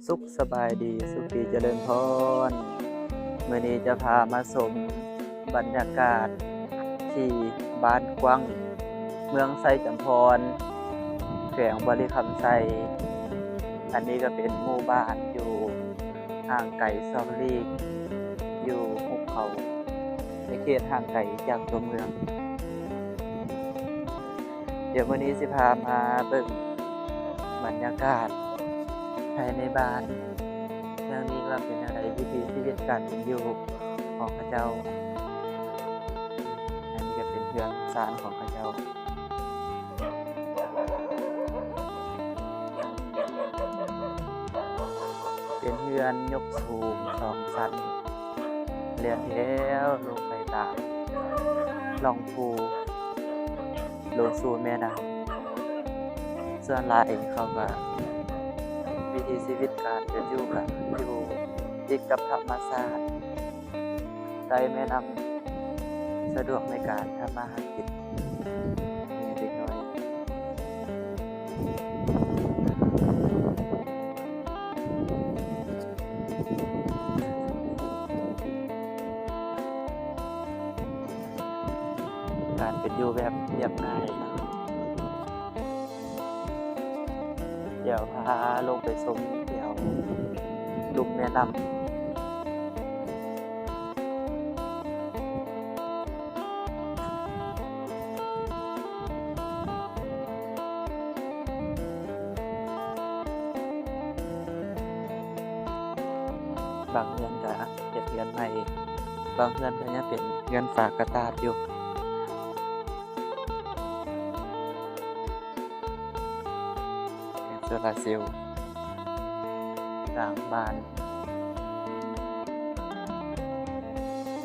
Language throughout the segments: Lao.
ສຸກສະບາຍດີ ສຸຂີຈະເລີນພອນ. ມື້ນີ້ຈະພາມາຊົມບັນຍາກາດທີ່ບ້ານກວ້າງ ເມືອງໄຊຈຳພອນ ແຂວງບໍລິຄຳໄຊ. ອັນນີ້ກໍເປັນໝູ່ບ້ານຢູ່ຫ່າງໄກສອກຫຼີກ ຢູ່ຫຸບເຂົາ ໃນເຂດຫ່າງໄກຈາກຕົວເມືອງ. ດຽວມື້ນີ້ຊິພາມາເບິ່ງບັນຍາກາດພາຍໃນບ້ານ ເມືອງນີ້ວ່າເປັນແນວໃດ ວິຖີຊີວິດການເປັນຢູ່ຂອງເຂົາເຈົ້າ. ອັນນີ້ກໍເປັນເຮືອນຊານຂອງເຂົາເຈົ້າ ເປັນເຮືອນຍົກສູງສອງຊັ້ນ ລຽນແຖວລົງໄປຕາມຮ່ອງພູ ລົງສູ່ແມ່ນ້ຳ. ສ່ວນຫຼາຍເຂົາກໍ ວິຖີຊີວິດການເປັນຢູ່ກໍຢູ່ຕິດກັບທຳມະຊາດ ໃກ້ແມ່ນ້ຳ ສະດວກໃນການທຳມາຫາກິນ. ມີເດັກນ້ອຍ ການເປັນຢູ່ແບບລຽບງ່າຍເນາະ. ດຽວພາລົງໄປຊົມແຖວລຸ່ມແມ່ນ້ຳ. ບາງເຮືອນກະເຮັດເຮືອນໃໝ່ ບາງເຮືອນກະຍັງເປັນເຮືອນຝາກະຕາດຢູ່. ແຜງໂຊລາເຊວກາງບ້ານ.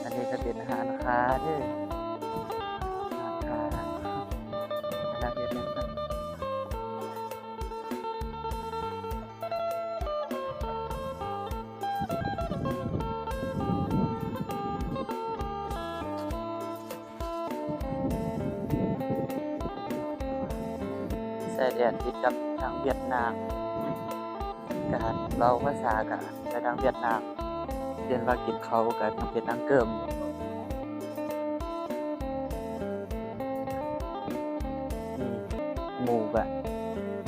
ອັນນີ້ກະເປັນຮ້ານຄ້າເດີ ຮ້ານຄ້າ ຮ້ານເຮັດຫຍັງ. ຊາຍແດນຕິດກັບທາງຫວຽດນາມ ການເວົ້າພາສາກະໄປທາງຫວຽດນາມ ເຊັ່ນວ່າກິນເຂົ້າກະຕ້ອງເປັນນາງເກີມ. ນີ້ ໝູກະ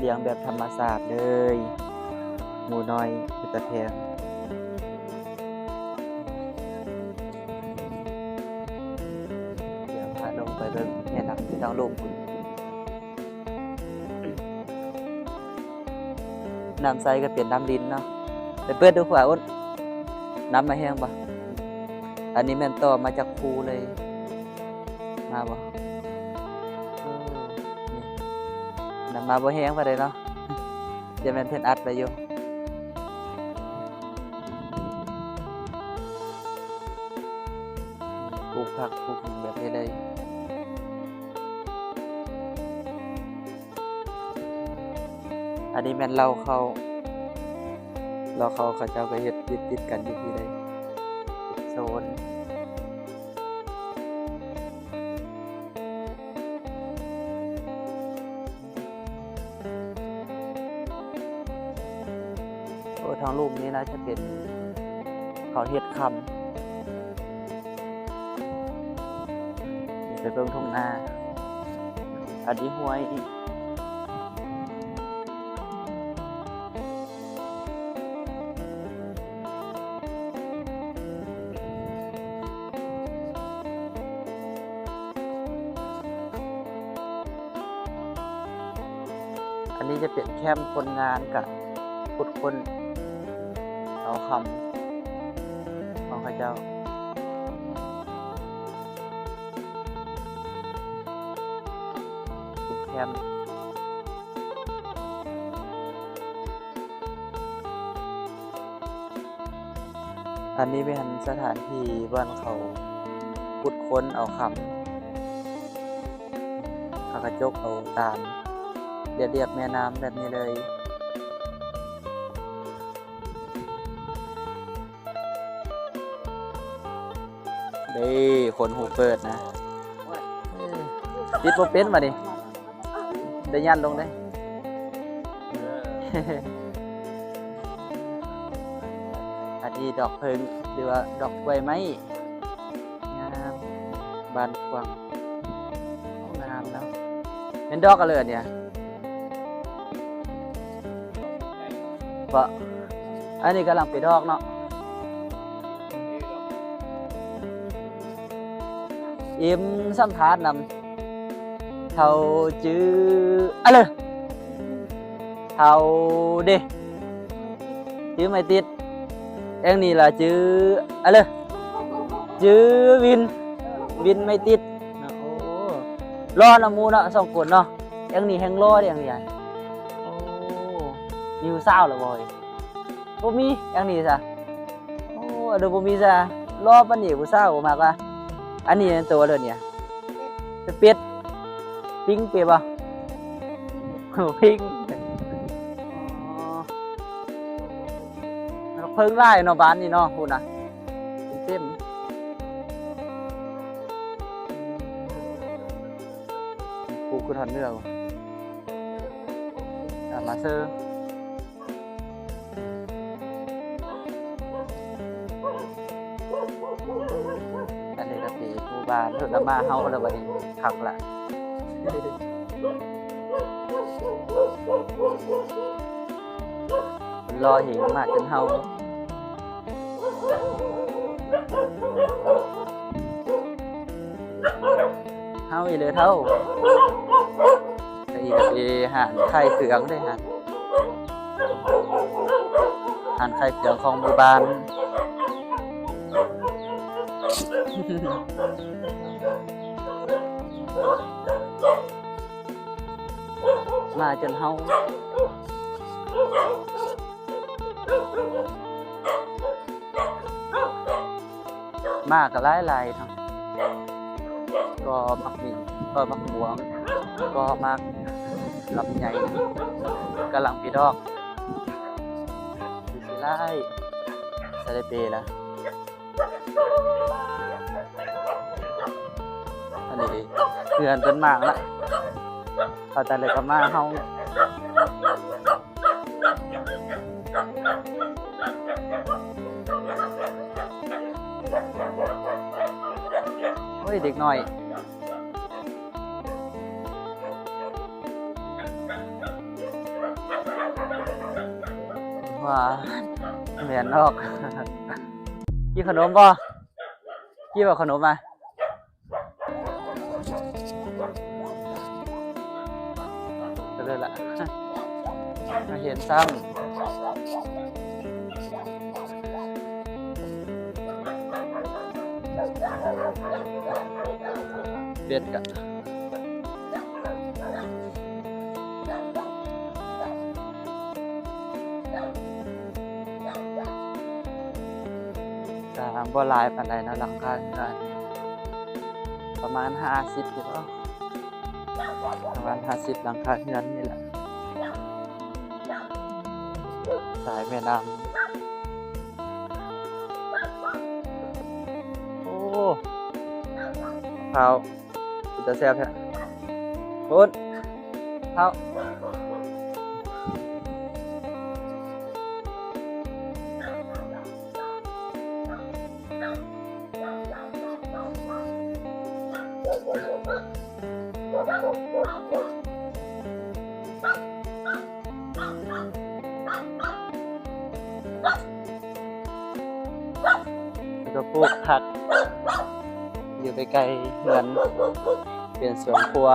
ລ້ຽງແບບທຳມະຊາດເລີຍ ໝູນ້ອຍເປັນຕາແພງ. ດຽວພາລົງໄປເບິ່ງແມ່ນ້ຳຢູ່ທາງລຸ່ມພຸ້ນ. ນ້ຳໃສກໍເປັນນ້ຳລິນເນາະ. ໄປເປີດດູຂວາ ອຸ້ນ ນ້ຳມາແຮງບໍ່? ອັນນີ້ແມ່ນຕໍ່ມາຈາກພູເລີຍ ມາບໍ່? ເອີ ນີ້ ນ້ຳມາບໍ່ແຮງປານໃດເນາະ ຈະແມ່ນເພິ່ນອັດໄວ້ຢູ່. ປູກຜັກ ປູກຫຍັງແບບນີ້ເລີຍ. ອັນນີ້ແມ່ນເລົ້າເຂົ້າ ເລົ້າເຂົ້າເຂົາເຈົ້າກໍເຮັດຕິດໆກັນຢູ່ພີ້ເລີຍ ໂຊນ. ໂອ້ ທາງລຸ່ມນີ້ໜ້າຈະເປັນເຂົາເຮັດຄຳ. ໄປເບິ່ງທົ່ງນາ ອັນນີ້ຫ້ວຍ. ອັນນີ້ຈະເປັນແຄ້ມຄົນງານກະຂຸດຄົ້ນເອົາຄຳຂອງເຂົາເຈົ້າ. ເປັນແຄ້ມ. ອັນນີ້ແມ່ນສະຖານທີ່ບ່ອນເຂົາຂຸດຄົ້ນເອົາຄຳ ເຂົາກະຈົກເອົາຕາມລຽບໆແມ່ນ້ຳແບບນີ້ເລີຍ. ເດ້ ຄົນຫູເປີດນະ ເອີ ປິດບໍ່ເປັນບາດນີ້ ໄດ້ຢ້ານລົງເດ້. ເອີ ເອີ ມີດອກເຜິ້ງ ຫຼືວ່າດອກກ້ວຍໄມ້ ງາມ ບານກວ້າງ ງາມເນາະ. ເຫັນດອກກະເລີດເນຍ ເພາະອັນນີ້ກຳລັງເປັນດອກເນາະ. ອີມສຳພາດນຳ ເຖົ້າຈື່ອະເລີ ເຖົ້າເດ ຈື່ໄມ້ຕິດ ແອງນີ້ລະຈື່ອະເລີ ຈື່ວິນ ວິນໄມ້ຕິດເນາະ. ໂອ້ ຫຼໍ່ນຳໝູ່ເນາະ ສອງຄົນເນາະ. ແອງນີ້ແຮ່ງຫຼໍ່ເດ ແອງນີ້ ໂອ້ ມີຜູ້ສາວແລ້ວບໍ່? ບໍ່ມີ ແອງນີ້ຊະ. ໂອ້ ອັນນີ້ບໍ່ມີຊະ ຫຼໍ່ປານນີ້ຜູ້ສາວບໍ່ມັກວ່າ. ອັນນີ້ໂຕເລີຍເນຍ ເປັດ ປິງເປບໍ່? ໂອ້ ປິງ ເພິ່ງຫຼາຍເນາະ ບ້ານນີ້ເນາະ ພຸ້ນນະ ເຕັມ ປູກຂຶ້ນຮອດເໜືອ ອາ ມາເຊີ. ອັນນີ້ກະຊິໝູ່ບ້ານເພິ່ນລະມາເຮົາລະບາດນີ້ ຄັກລະ ເພິ່ນລໍເຮງມາຈົນເຮົາ. ເຮົາອີ່ເລີເຖົ້າ ກະອີກກະເອ ຮ້ານຂາຍເຄື່ອງເດ້ ຮ້ານ ຮ້ານຂາຍເຄື່ອງຂອງໝູ່ບ້ານ ມາຈົນເຮົາ. ໝາກກະຫຼາຍໆເນາະ ກໍໝາກມິ້ງ ກໍໝາກມ່ວງ ກໍໝາກລຳໄຍ ກຳລັງເປັນດອກ ຊິຫຼາຍ ສະເລເປລະ. ອັນນີ້ເຮືອນເພິ່ນໝາກລະ ເຂົາແຕ່ລະກະມາເຮົາ. ໂອ້ຍ ເດັກນ້ອຍ ວ່າ ແມ່ນອອກ ກິນຂະໜົມບໍ່? ກິນບໍ່ຂະໜົມມາ? ກະເລີຍລະ ມາເຫັນຊ້ຳ ເປັດກະ ກະບໍ່ຫຼາຍປານໃດເນາະ ຫຼັງຄາເຮືອນ ປະມານຫ້າສິບຢູ່ບໍ ປະມານຫ້າສິບຫຼັງຄາເຮືອນນີ້ແຫຼະ ສາຍແມ່ນ້ຳ. ໂອ້ ເຂົ້າ ເປັນຕາແຊບແທ້ ພຸ້ນ ເຂົ້າ. ແລ້ວກໍປູກຜັກຢູ່ໃກ້ໆເຮືອນ ເປັນສວນຄົວ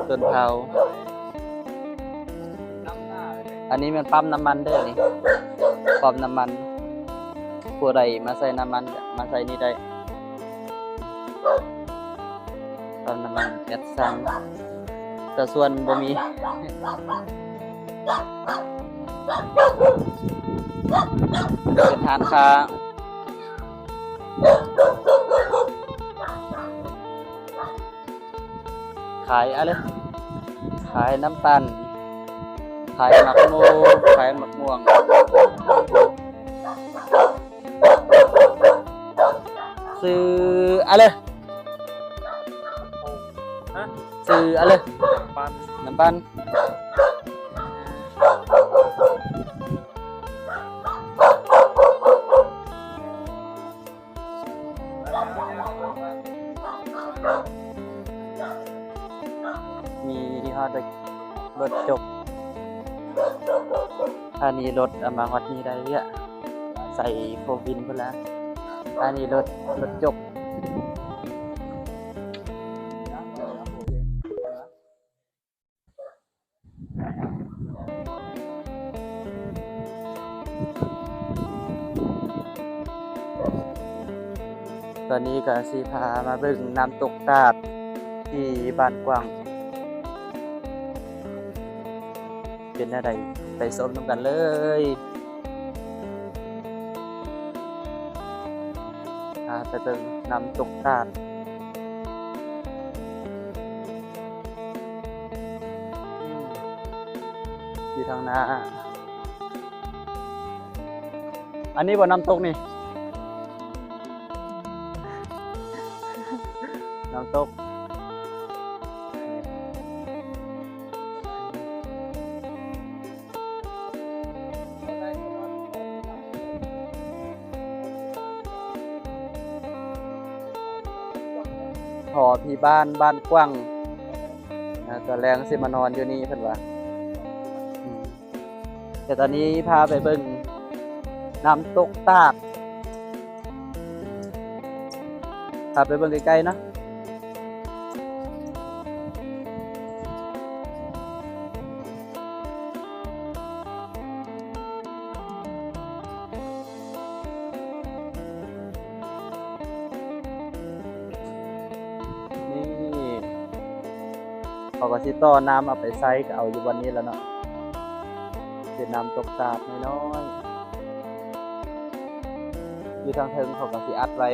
ຕົ້ນເຜົາ. ອັນນີ້ແມ່ນປ້ຳນ້ຳມັນເດີນີ້ ປ້ຳນ້ຳມັນ ຜູ້ໃດມາໃສ່ນ້ຳມັນກະມາໃສ່ນີ້ໄດ້. ປ້ຳນ້ຳມັນແອັດຊັງ ແຕ່ສ່ວນບໍ່ມີ ເປັນຮ້ານຄ້າ ຂາຍອະເລີ ຂາຍນ້ຳປັ່ນ ຂາຍໝາກໂມ ຂາຍໝາກມ່ວງ. ຊື້ອະເລີ ຮະ? ຊື້ອະເລີ ປັ້ນ ນ້ຳປັ່ນ. ລົດຈົກ. ອັນນີ້ລົດເອົາມາຮອດນີ້ໄດ້ວຽກ ໃສ່ໂຟວີນພຸ້ນລະ. ອັນນີ້ລົດ ລົດຈົກ. ຕອນນີ້ກໍຊິພາມາເບິ່ງນ້ຳຕົກຕາດທີ່ບ້ານກວ້າງ ເປັນແນວໃດ ໄປຊົມນຳກັນເລີຍ. ພາໄປເບິ່ງນ້ຳຕົກຕາດ. ອືມ ຢູ່ທາງໜ້າ. ອັນນີ້ບໍ່ນ້ຳຕົກນີ້? ນ້ຳຕົກ. ຫໍພີ່ບ້ານບ້ານກວ້າງ ອາ ຕອນແລງຊິມານອນຢູ່ນີ້ເພິ່ນວ່າ. ອືມ ແຕ່ຕອນນີ້ພາໄປເບິ່ງນ້ຳຕົກຕາດ. ພາໄປເບິ່ງໃກ້ໆເນາະ. ນີ້ ເຂົາກໍຊິຕໍ່ນ້ຳເອົາໄປໃຊ້ ກໍເອົາຢູ່ບ່ອນນີ້ແຫຼະເນາະ. ເປັນນ້ຳຕົກຕາດນ້ອຍໆ ຢູ່ທາງເທິງເຂົາກໍຊິອັດໄວ້.